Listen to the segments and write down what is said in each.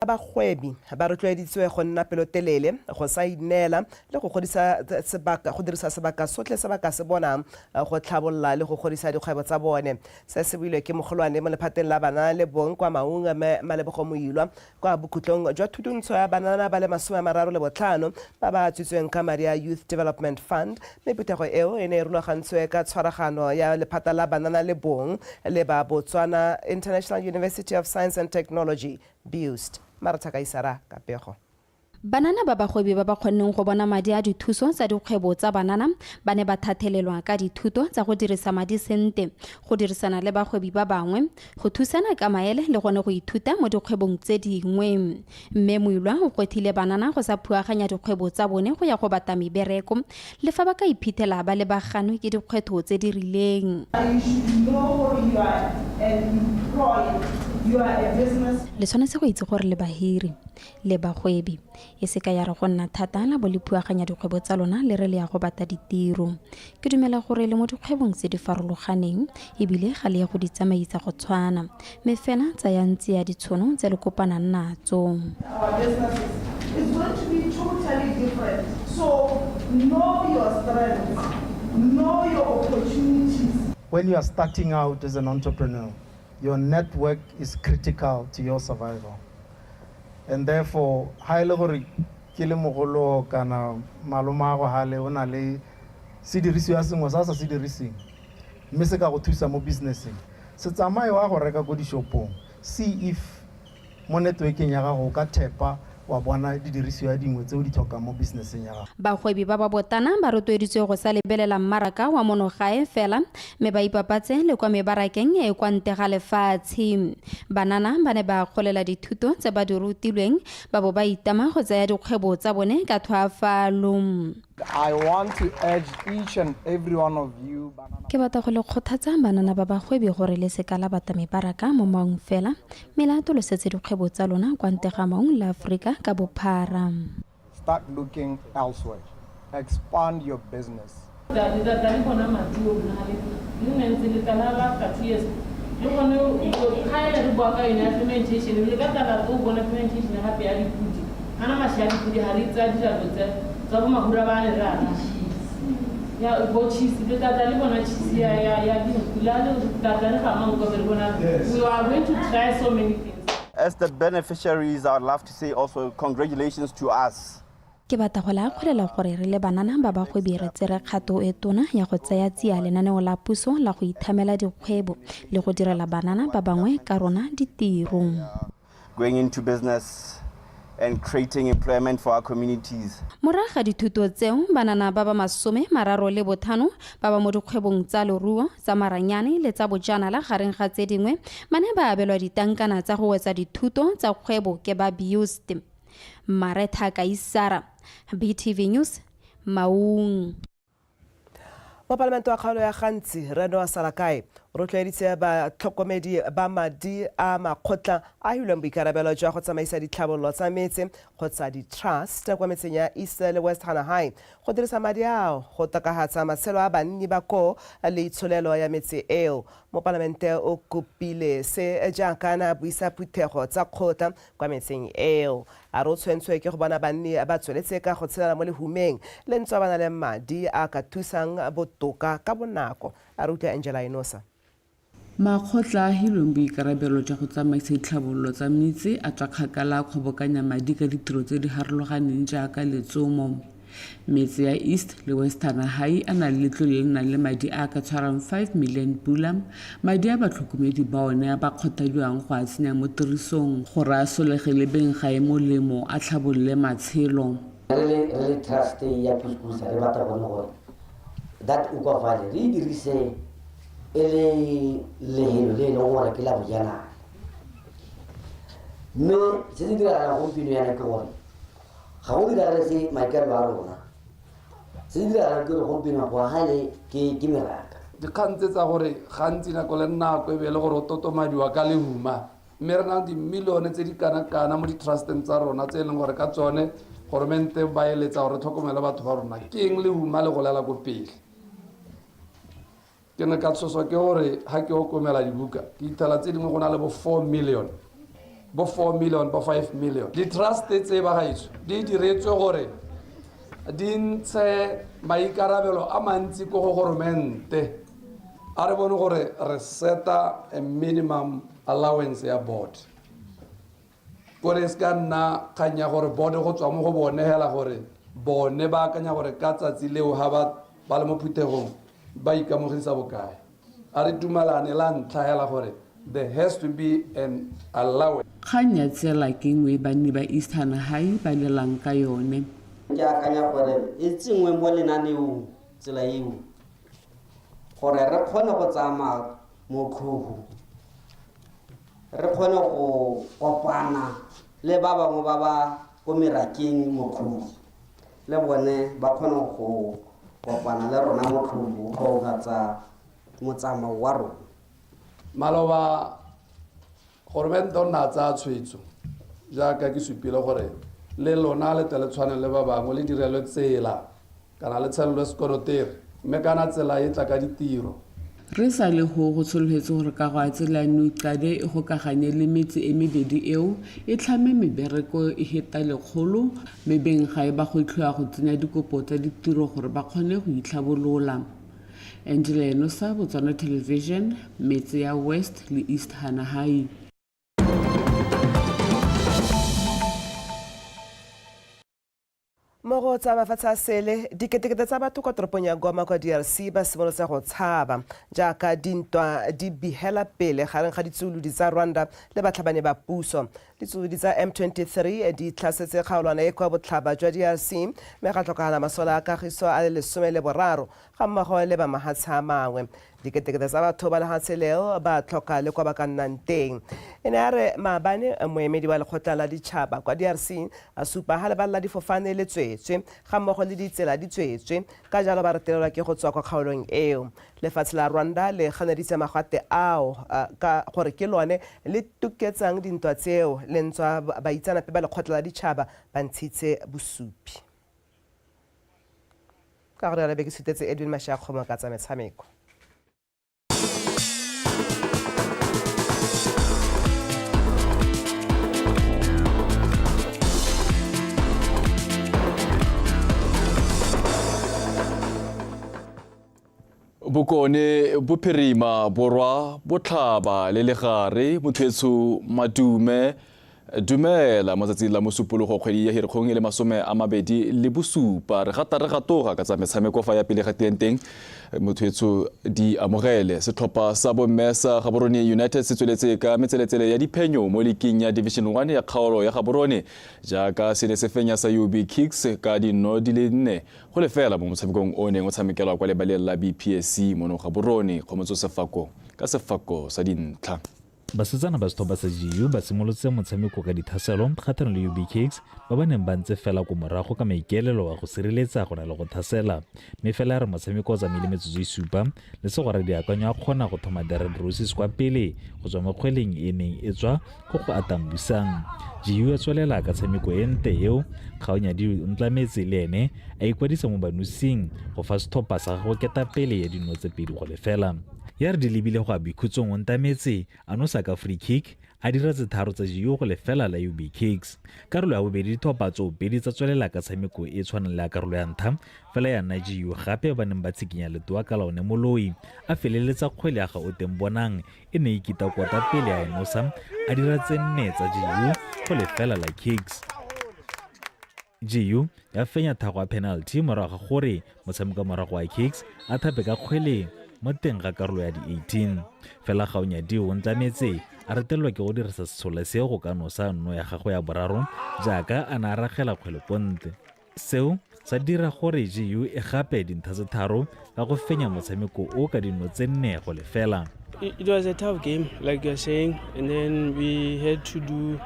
Bagwebi ba rotloeditswe go nna pelotelele, go sa ineela le go godisa sebaka, go dirisa sebaka sotlhe se ba ka se bonang go tlhabolola le go godisa dikgwebo tsa bone. Se se builwe ke mogolwane mo lephateng la bana le bong kwa Maung, Mme Malebogo Moilwa, kwa bokhutlong jwa thutuntsho ya banana ba le 35 ba ba atswitsweng ka madi a Youth Development Fund, mme phuthego eo e ne e rulagantswe ka tshwaragano ya lephata la banana le bong le ba Botswana International University of Science and Technology, BIUST. Maratha Kaisara ka pego. Banana ba bagwebi ba ba kgonneng go bona madi a dithuso tsa dikgwebo tsa banana ba ne ba thathelelwa ka dithuto tsa go dirisa madi sente, go dirisana le bagwebi ba bangwe, go thusana ka maele le gone go ithuta mo dikgwebong tse dingwe. Mme Moilwa o gwethile banana go sa phuaganya dikgwebo tsa bone go ya go bata mebereko le fa ba ka iphithela ba lebaganwe ke dikgwetho tse di rileng. Le tshwanetse go itse gore le bahiri, le bagwebi. E se ka ya re go nna thata la bo le phuaganya dikgwebo tsa lona le re le ya go bata ditiro. Ke dumela gore le mo dikgwebong tse di farologaneng e bile ga le ye go di tsamaisa go tshwana. Mme fela tsayang tsia ditshono tse le kopanang natso. When you are starting out as an entrepreneur, your network is critical to your survival. And therefore, ha e le gore ke le mogolo kana malomago hale o na le sedirisiwa sengwe sa sa se diriseng mme se ka go thusa mo businesseng, se tsamaye wa go reka ko dishopong. See if mo networkeng ya gago o ka thepa wa bona didirisiwa dingwe tse o di tlhokang mo businesseng ya gago. Bagwebi ba babotana ba rotloeditswe go sa lebelela mmaraka wa mono gae fela mme ba ipapatse le kwa mebarakeng e e kwa nte ga lefatshe. Banana ba ne ba akgolela dithuto tse ba di rutilweng ba bo ba itama go tsaya dikgwebo tsa bone ka tlhoafalo. I want to urge each and every one of you, banana. Ke batla go le kgothatsa banana ba bagwebi gore le seka la bata mebaraka mo Maung fela, mme le atolosetse dikgwebo tsa lona kwa nte ga Maung le Aforika ka bophara. Start looking elsewhere. Expand your business. Letata le bona maduo bogale le nne ntse le tala la after 2 years le gone ga ele re bua ka yone ya fermentation le ka tala o bona fermentation gape ya dipudi gana mashi a dipudi ga re itse a dira dilo tse tsa bo mahura ba ne re ana cheese ya bo cheese le tata le bona cheese ya ya ya dinku la le tata re ga manko re bona we are going to try so many things. As the beneficiaries, I would love to say also congratulations to us. Ke batla go le akgolela gore re le banana ba bagwebi re tsere kgato e tona ya go tsaya tsia lenaneo la puso la go ithamela dikgwebo le go direla banana ba bangwe ka rona ditiro. Going into business and creating employment for our communities. Morago ga dithuto tseo, banana ba ba 35 ba ba mo dikgwebong tsa loruo, tsa maranyane le tsa bojanala gareng ga tse dingwe, ba ne ba abelwa ditankana tsa go wetsa dithuto tsa kgwebo ke ba BIUST. Maretha Kaisara, BTV News, Maung. Mopalamente wa kgaolo ya Gantsi, Rre Noah Salakae, o rotloeditse batlhokomedi ba madi a makgotla a hilweng boikarabelo jwa go tsamaisa ditlhabololo tsa metse kgotsa di-trust kwa metseng ya East le West Hanahai go dirisa madi ao go tokafatsa matshelo a banni ba koo le itsholelo ya metse eo. Mopalamente o kopile se jaaka a ne a buisa phuthego tsa kgotla kwa metseng eo. A re o tshwentswe ke go bona banni ba tsweletse ka go tshelela mo lehumeng le ntswa ba na le madi a ka thusang botoka ka bonako. A re utlwe Angela Enosa. Makgotla a hilweng boikarabelo jwa go tsamaisa ditlhabololo tsa metse a tswa kgakala a kgobokanya madi ka ditiro tse di harologaneng jaaka letsomo. Metse ya East le West Thanahai a na le letlole le le nang le madi a a ka tshwarang 5 million pula, madi a batlhokomedi ba one a ba kgothadiwang go a tsenya mo tirisong gore a solegele beng gae molemo a tlhabolole matshelo. Re le re le trust ya Kuskusa re batla gone gore that Ukwa Valley re e dirise e le lehelo le e leng gore ke la bojanala. Mme se se diragalang gompieno yana ke gore Ga go diragale se maikaelelo a rona. Se se diragalang ke gore gompieno go aga le ke ke meraka. Dikgang tse tsa gore gantsi nako le nako e be e le gore o totomadiwa ka lehuma, mme re na le dimilione tse di kana-kana mo di-trusteng tsa rona tse e leng gore ka tsone goromente ba eletsa gore re tlhokomele batho ba rona. Ke eng lehuma le golela ko pele? Ke ne ka tshoswa ke gore ga ke okomela dibuka ke ithela tse dingwe go na le bo 4 million. Bo 4 million, bo 5 million. Di-trust tse bagaetsho di diretswe gore di ntshe maikarabelo a mantsi ko go goromente. A re bone gore re seta a minimum allowance ya board, kore e se ka nna kgang ya gore board go tswa mo go bone hela, gore bone ba akanya gore ka tsatsi leo ga ba le mo phuthegong ba ikamogisa bokae. A re dumalane la ntlha hela gore there has to be an allowance. Kgang ya tsela ke nngwe e banni ba East High ba lelang ka yone. Ke akanya gore e tsenngwe mo lenaneong tsela eo gore re kgone go tsamaya motlhogo, re kgone go kopana le ba bangwe ba ba ko merakeng motlhogo, le bone ba kgone go kopana le rona motlhogo go oketsa motsamao wa rona. Maloba goromente o nna a tsaya tshwetso jaaka ke supile gore le lona le tle le tshwane le ba bangwe, le direlwe tsela kana le tshelelwe sekolotere, mme kana tsela e tla ka ditiro. Re sa le go go tsholofetse gore kago ya tsela ya New Xade e gokaganye le metse e mebedi eo, e tlhame mebereko e heta 100, mme beng gae ba gwetlhiwa go tsenya dikopo tsa ditiro gore ba kgone go itlhabolola. Angela Enosa, Botswana Television, metse ya West le East Hanahai. Mo go tsa mafatshe a sele, diketekete tsa batho kwa toropong ya Goma kwa DRC ba simolotse go tshaba jaaka dintwa di bihela pele gareng ga ditsuolodi tsa Rwanda le batlhabani ba puso. Ditsuolodi tsa M23 di tlhasetse kgaolwana e kwa botlhaba jwa DRC mme ga tlhokagala masole a kagiso a le 13 ga mmogo le ba mahatshe a mangwe. Diketekete tsa batho ba lehatshe leo ba tlhoka le kwa ba ka nnang teng. E ne ya re maabane moemedi wa lekgotla la ditšhaba kwa DRC a supa ha lebala la difofane le tswetswe ga mmogo le ditsela di tswetswe, ka jalo ba retelelwa ke go tswa kwa kgaolong eo. Lefatshe la Rwanda le ganeditse magwate ao ka gore ke lone le toketsang dintwa tseo, le ntswa baitseanape ba lekgotla la ditšhaba ba ntshitse bosupi. Ka gore yone be ke sutetse Edwin Mashiakgomo ka tsa metshameko. Bokone, Bophirima, Borwa, Botlhaba le Legare, motho madume dumela mo tsatsing la Mosupologo kgwedi ya Hirikgong e le 27. Re gata re gatoga ka tsa metshameko fa ya pele ga teng teng motho etsho di amogele. Setlhopha sa bomme sa Gaborone United se tsweletse ka metseletsele ya diphenyo mo liking ya Division 1 ya kgaolo ya Gaborone, jaaka se ne se fenya sa UB Kicks ka dino di le 4-0 mo motshamekong o neng o tshamekelwa kwa lebaleng la BPSC mono Gaborone. Kgomotso Sefako ka sefako sa dintlha. Basetsana ba setlhopha sa GU ba simolotse motshameko ka dithaselo kgatlhanong le UB Kicks ba ba neng ba ntse fela ko morago ka maikaelelo a go sireletsa go na le go thasela. Mme fela re motshameko o tsamaile metsotso e supa le segora diakanyo a kgona go thoma The Red Roses kwa pele go tswa mo kgweleng e neng e tswa ko go Atambusang. GU ya tswelela ka tshameko e nte eo Kgaonyadi o Ntlametse le ene a ikwadisa mo banosing go fa setlhopha sa gagwe ketapele ya dino tse 2-0. Ya re di lebile go a boikhutsong o Ntametse a nosa ka free kick a dira tse 3 tsa GU go lefela la UB Kicks. Karolo ya bobedi ditlhopha tsoopedi tsa tswelela ka tshameko e tshwanang le ya karolo ya ntlha, fela ya nna GU gape ba neng ba tshikinya letoa ka laone Moloi a feleletsa kgwele ya ga Oteng Bonang e ne e kita kota pele a e nosa a dira tse 4 tsa GU go lefela la Kicks. GU ya fenya thago ya penalty morago ga gore motshameko morago wa Kicks a thape ka kgwele mo teng ga karolo ya di-18. Fela Gaonyadi o Ntlametse a retelelwa ke go dirisa setshole seo go ka nosa nno ya gagwe ya boraro jaaka a ne a ragela kgwele ko ntle. Seo sa dira gore GU e gape dintlha tse 3 ka go fenya motshameko o ka dino tse 4-0. It was a tough game, like you're saying, and then we had to do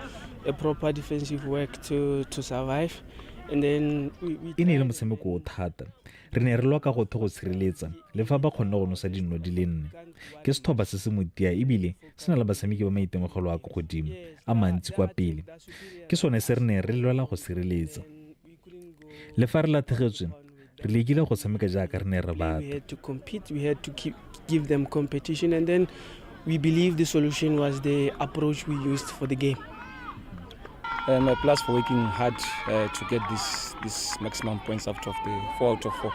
a proper defensive work to survive. And then we E ne e le motshameko o thata. Re ne re lwa ka gothe go tshireletsa le fa ba kgonne go nosa dino di le 4. Ke setlhopha se se motia ebile se na le batshameki ba maitemogelo a ko godimo a mantsi kwa pele. Ke sone se re ne re lwela go sireletsa. Le fa re latlhegetswe, re lekile go tshameka jaaka re ne re We batla. had to compete, we had to give them competition, and then we believe the solution was the approach we used for the game. Plus for working hard to get this maximum points out of the 4 out of 4.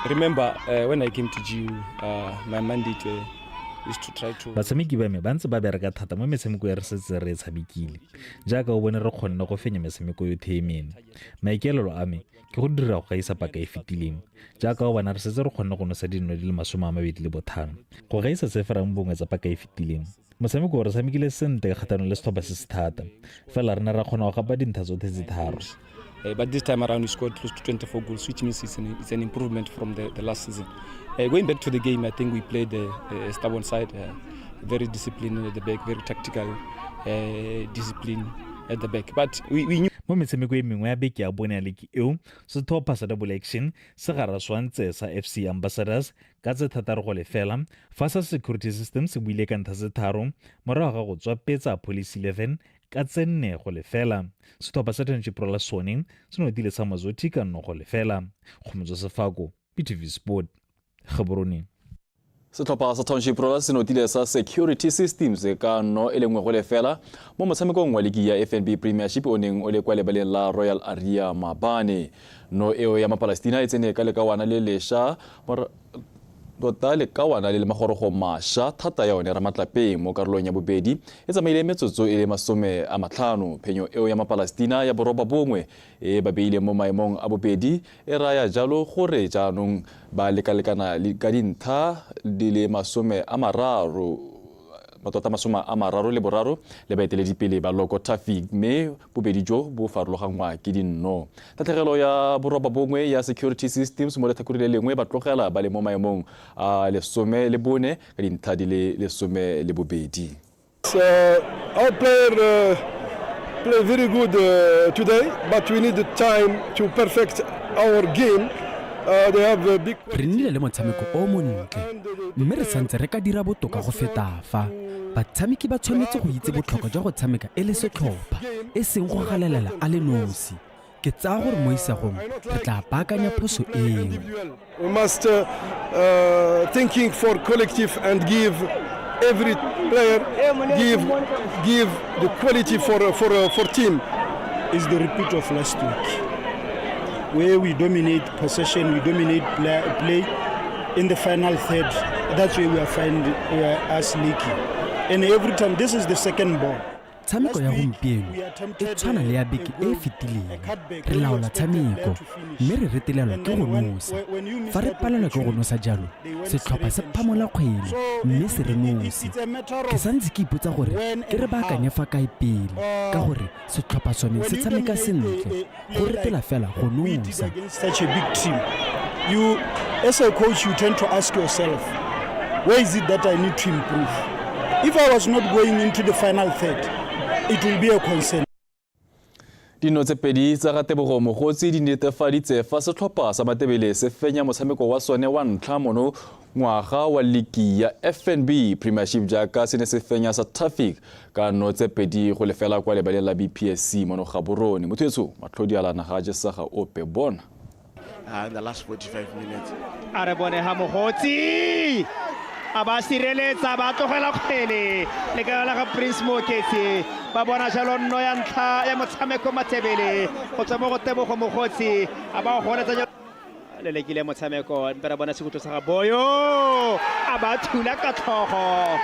Remember, when I came to GU, my mandate is to try to... Batshameki ba me ba ntse ba bereka thata mo metshameko e re setse re e tshamekile. Jaaka o bone re kgonne go fenya metshameko yotlhe e mene. Maikaelelo a me ke go dira go gaisa paka e fetileng. Jaaka o bona re setse re kgonne go nosa dino di le 25, go gaisa tse ferang bongwe tsa paka e fetileng. Motshameko o re tshamekile sentle kgatlhanong le setlhopha se se thata, fela re ne ra kgona go gapa dintlha tsotlhe tse tharo. But this time around we scored close to 24 goals, which means it's an improvement from the last season. Going back to the game, I think we played a stubborn side, very disciplined at the back, very tactical discipline at the back. But we knew. Mo metshameko e mengwe ya beke ya bone ya leke eo, setlhopha sa Double Action se garaswantse sa FC Ambassadors ka tse 6-0, fa sa Security System se buile ka ntlha tse 3 morago ga go tswapetsa Police 11 ka tse 4-0. Setlhopha sa Township Rollers sone se notile sa Mazotti ka 1-0. Kgomotso Sefako, BTV Sport, Gaborone. Setlhopha sa Township Rollers se notile sa Security Systems ka 1-0 mo motshamekong wa ligi ya FNB Premiership o neng o le kwa lebaleng la Royal Aria maabane. No eo ya Mapalestina e tsene ka lekawana le lesha tota lekawana le le magorogo mašwa thata ya one Ramatlapeng mo karolong ya bobedi e tsamaile metsotso e le 50. Phenyo eo ya Mapalestina ya 9 e ba beile mo maemong a bobedi e raya jalo gore jaanong ba lekalekana ka dintlha di le 33 matota 33 le baeteledipele ba Loko Traffic, mme bobedi jo bo farologanngwa ke dinno. Tatlhegelo ya 9 ya Security Systems mo letlhakoreng le lengwe ba tlogela ba le mo maemong a 14 ka dintlha di le 12. Our player play very good today, but we need time to perfect our game. They have a big Re nnile le motshameko o montle, mme re santse re ka dira botoka go feta fa. Batshameki ba tshwanetse go itse botlhokwa jwa go tshameka e le setlhopha, e seng go galelela a le nosi. Ke tsaya gore mo isagong re tla baakanya phoso eo. We must thinking for collective and give every player give the quality for team. Is the repeat of last week, where we dominate possession, we dominate play in the final third. That's where we are find we are us leaking. And every time, this is the second ball. Tshameko ya gompieno e tshwana le ya beke e e fetileng. Re laola tshameko mme re retelelwa ke go nosa. Fa re palelwa ke go nosa jalo, setlhopha se phamola kgwele mme se re nose. Ke santse ke ipotsa gore ke re baakanye fa kae pele, ka gore setlhopha sone se tshameka sentle, go retela fela go nosa. Such a big team. You, as a coach, you tend to ask yourself, where is it that I need to improve? If I was not going into the final third, it will be a concern. Dino tse pedi tsa ga Tebogo Mogotsi di netefaditse fa setlhopha sa Matebele se fenya motshameko wa sone wa ntlha mono ngwaga wa ligi ya FNB Premiership jaaka se ne se fenya sa Traffic ka 2-0 kwa lebaleng la BPSC mono Gaborone. Motho etsho matlhodi a lana ga a jesa ga ope bona. In the last 45 minutes. A re bone ha Mogotsi a ba sireletsa, ba tlogela kgwele lekala la ga Prince Moketsi, ba bona jalo nno ya ntlha ya motshameko Matebele go tswa mo go Tebogo Mogotsi, a ba goletsa jalo le lekile motshameko, mpe re bona sekutlo sa ga Boyo a ba thula ka tlhogo,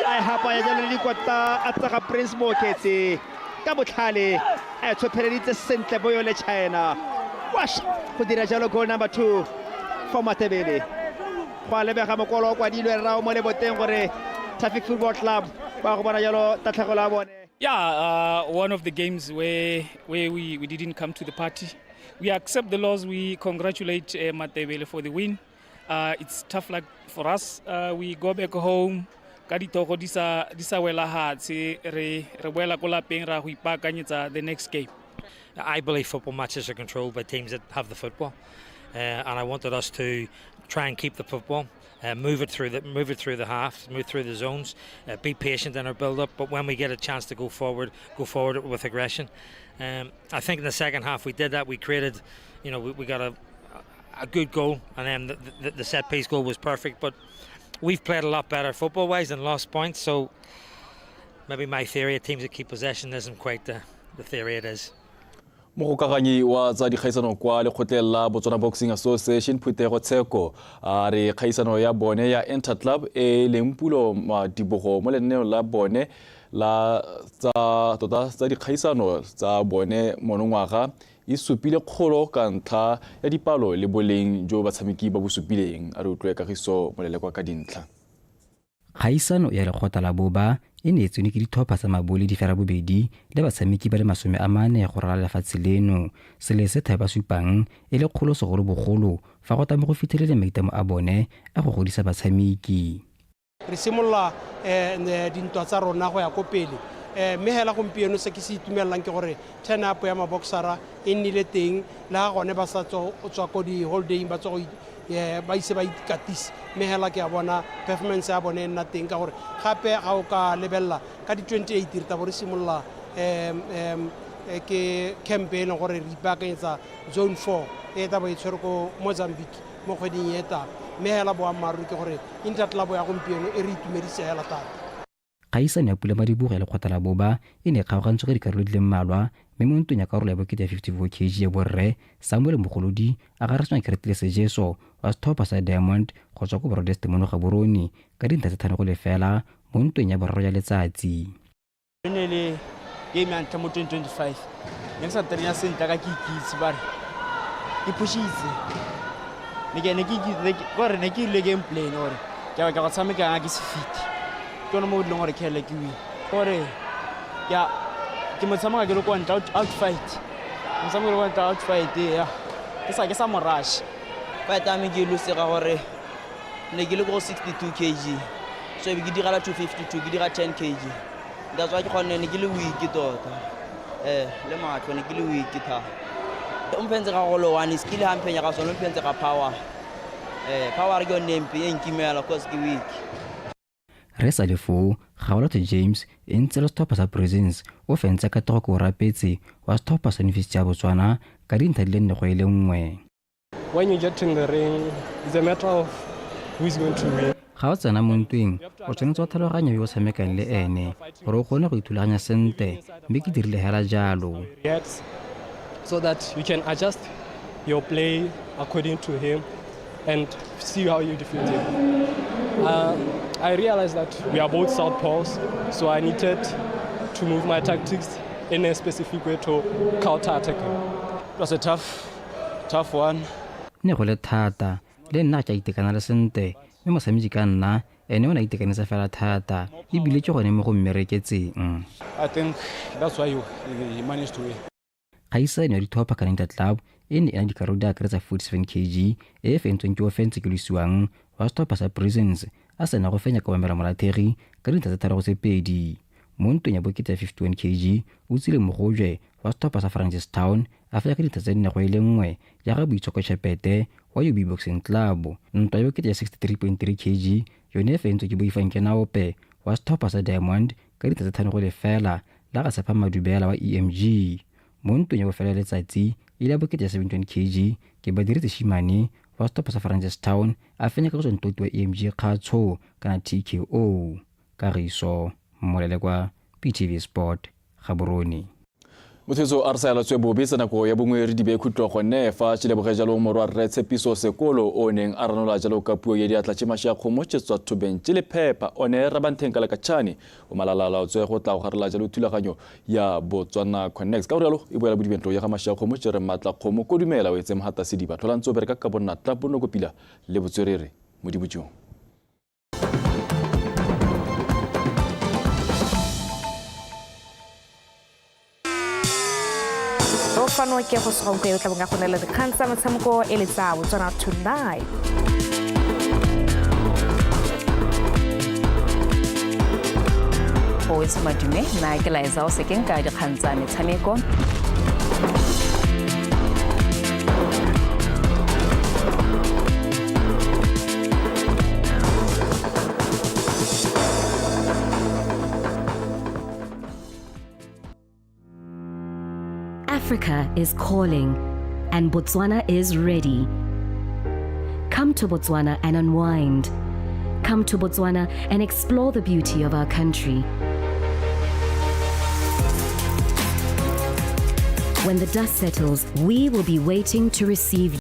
a e hapa ya jalo le dikota a tsa ga Prince Moketsi ka botlhale, a e tshopheleditse sentle Boyo le China wash go dira jalo goal number 2 for Matebele. Go a lebega mokwalo o kwadilwe rrao mo leboteng gore Traffic Football Club ba go bona jalo tatlhegelo ya bone. Yeah, one of the games where we didn't come to the party. We accept the loss. We congratulate Matebele for the win. It's tough luck for us. We go back home. Ka dithogo di sa wela hatshe, re boela ko lapeng ra go ipaakanyetsa the next game. I believe football matches are controlled by teams that have the football, and I wanted us to try and keep the football, move it through the half, move through the zones, be patient in our build-up. But when we get a chance to go forward with aggression. I think in the second half we did that. We created, you know, we got a good goal, and then the set piece goal was perfect. But we've played a lot better football-wise and lost points, so Maybe my theory of teams that keep possession isn't quite the theory it is. Mogokaganyi wa tsa dikgaisano kwa lekgotleng la Botswana Boxing Association Phuthego Tsheko a re kgaisano ya bone ya Interclub e leng pulo madibogo mo lenaneong la bone la tsa tota tsa dikgaisano tsa bone monongwaga e supile kgolo ka ntlha ya dipalo le boleng jo batshameki ba bo supileng. A re utlwe Kagiso Molelekwa ka dintlha. Kgaisano ya lekgotla la boba e ne e tsene ke ditlhopha tsa mabole di 82 le batshameki ba le 40 go ralala lefatshe leno. Sele se thabe ba supang e le kgolo segolobogolo fa go tame go fitlhelele maitlamo a bone a go godisa batshameki. Re simolola dintwa tsa rona go ya ko pele, mme hela gompieno se ke se itumellang ke gore turn up ya maboxera e nnile teng le ga gone ba sa tswa ko di-holidayng ba tswa go ba ise ba ikatise, mme hela ke a bona performance ya bone e nna teng ka gore gape ga o ka lebelela ka di-28 re tabo re simolola ke camp e leng gore re ipaakanyetsa zone 4 e tabo e tshwere ko Mozambique mo kgweding e tang, mme hela boammaaruri ke gore Interclub ya gompieno e re itumedise hela thata. Kgaisano ya pula madibogo ya lekgotla la boba e ne e kgaogantswe ka dikarolo di le mmalwa, mme mo ntweng ya karolo ya bokete ya 54 kg ya borre, Samuel Mogolodi a garisanya Keretile Sejeso wa setlhopha sa Diamond go tswa ko Brodest mono Gaborone ka dintlha tse 5-0 mo ntweng ya boraro ya letsatsi. E ne le game ya ntlha mo 2025, ne ke sa traina sentle ka ke ikitse ba re ke pushitse, ne ke ile game plan gore ke batla go tshameka ke se fit, ke yone mo e leng gore ke hele ke win gore ke motshameka ke le kwa ntle out fight, motshameka ke le kwa ntle out fight ya ke sa mo rush. Fight ya me ke lose ka gore ne ke le ko 62 kg, so be ke direla 252 ke dira 10 kg. That's why ke kgonne ne ke le weak tota, le matlho ne ke le weak thata. O mphentse ka golo one skill ha mphenya ka sone, o mphentse ka power, power ke yone mpe e nkimela cause ke weak. Re sa le foo, Gaolathe James e ntse le setlhopha sa Prisons o fentse ka Katlego Keorapetse wa setlhopha sa Yunibesithi ya Botswana ka dintlha di le 4-1. When you get in the ring, it's a matter of who is going to win. Ga o tsena mo ntweng, o tshwanetse wa tlhaloganya yo o tshamekang le ene gore o kgone go ithulaganya sentle, mme ke dirile hela jalo. So that you can adjust your play according to him and see how you defeat him. I realized that we are both southpaws, so I needed to move my tactics in a specific way to counter-attack him. It was a tough one. Ne go le thata, le nna ke a itekanela sentle, mme motshameki ka nna ene o ne a itekanetse fela thata, ebile ke gone mo go mmereketseng. I think that's why he managed to win. Kgaisano ya ditlhopha ka Interclub e ne e na dikarolo di akaretsa 47 kg e e fentsweng ke Ofentse Kelosiwang wa setlhopha sa Prisons a sena go fenya Kobamela Molathegi ka dintlha tse 3-2. Mo ntweng ya bokete ya 51 kg o tsile Mogojwe wa setlhopha sa Francistown a fenya ka dintlha tse 4-1 ya ga Boitshoko Chepete wa UB Boxing Club. Ntwa ya bokete ya 63.3 kg yone e fentswe ke Boifang Kenaope wa setlhopha sa Diamond ka dintlha tse 5-0 la ga Tshepa Madubela wa EMG. Mo ntweng ya bofelo ya letsatsi e le ya bokete ya 71 kg ke Badiretse Shimane wa setlhopha sa Francistown a fenya ka go tswa ntoti wa EMG Kgatsho kana TKO. Kagiso Molelekwa, PTV Sport, Gaborone. Mothetso a re sa elatswe bobe tsa nako ya bongwe re dibe khutlo gone fa tšheleboge jalo morwa rre Tshepiso Sekolo o neng a ranola jalo ka puo ya diatla tše mašia kgomo tše tswa thobeng tše lephepa one Rabantheng ka Lekatšhane o malalala o tswe go tla go garela jalo thulaganyo ya Botswana Connects ka gore jalo e boela bodibentlo ya ga mašia kgomo tše re maatla kgomo kodumela o etse mogata sediba tlhola ntse o bereka ka bonnatla bonokopila le botswerere modibotšong. Fano ke go sego o tla bonga go nela dikgang tsa motshameko e le tsa Botswana Tonight. O itse madume nna ke Laetsa o sekeng ka dikgang tsa metshameko. Africa is calling, and Botswana is ready. Come to Botswana and unwind. Come to Botswana and explore the beauty of our country. When the dust settles, we will be waiting to receive